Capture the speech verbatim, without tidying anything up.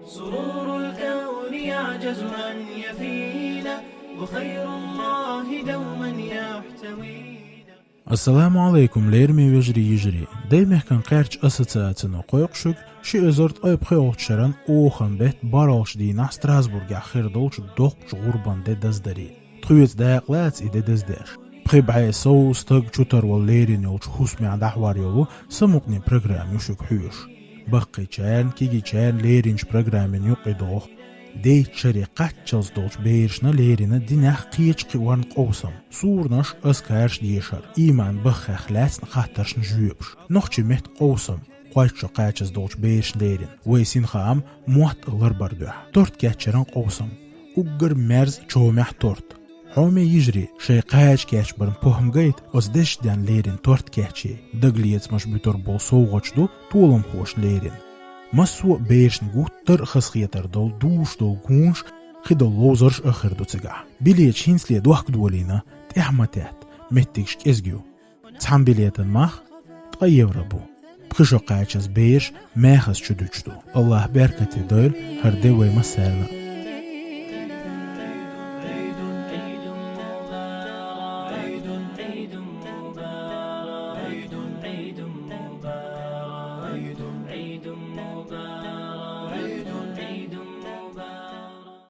سرور الكون يعجز أن يفينا، وخير الله دوما يحتوينا. Ассаламу Ӏалайкум, лераме вежарий, йижарий! Даймехкан кхаьрча ассоциацино кхойкху шуьга ши эзар ткъе пхоьалгӀачу шеран оханан беттан бархӀалгӀачу дийнахь Страсбургехь хир долчу доккхачу гӀурбан де даздаре. Тхоьца дакъалаца и де даздеш. Пхи бӀе сов стаг чутарвала лерина йолчу хӀусамехь дӀахьор йолу самукъане программа ю шуьга хьоьжуш. Баккхийчарна, кегийчарна леринчу программина юкъа догӀу дейтта шаре кхаччалц долчу берашна лерина динехь кхечу кхиорна къовсам, суранаш, азкарш дешар, ийман баххех лаьцна хаттаршна жоьпаш, нохчийн меттан къовсам, кхойтта шо кхачаза долчу берашна лерина, вай синхаам мотт а ларбар дуьхьа, торт кечъяран къовсам, уггар мерза чомехь торт. Хьоме йижарий, шайн кхача кечбаран похӀма гайта оцу дезачу денна лерина торт кечъе, дагалецамаш буьтур болу совгӀаташ ду толамхошна лерина. Массо а берашна гуттар а хазахетар долу, дузуш долу гонаш, кхидолу ловзарш а хир ду цигахь. Билеташ хӀинцале дохка долийна, тӀаьхьа ма тетта, меттигаш кӀезиг ю. Цхьана билетан мах ткъа евро бу. Пхи шо кхачаза бераш мехаза чу дуьтуш ду. АллахӀа беркате дойла хӀара де вай массарна а.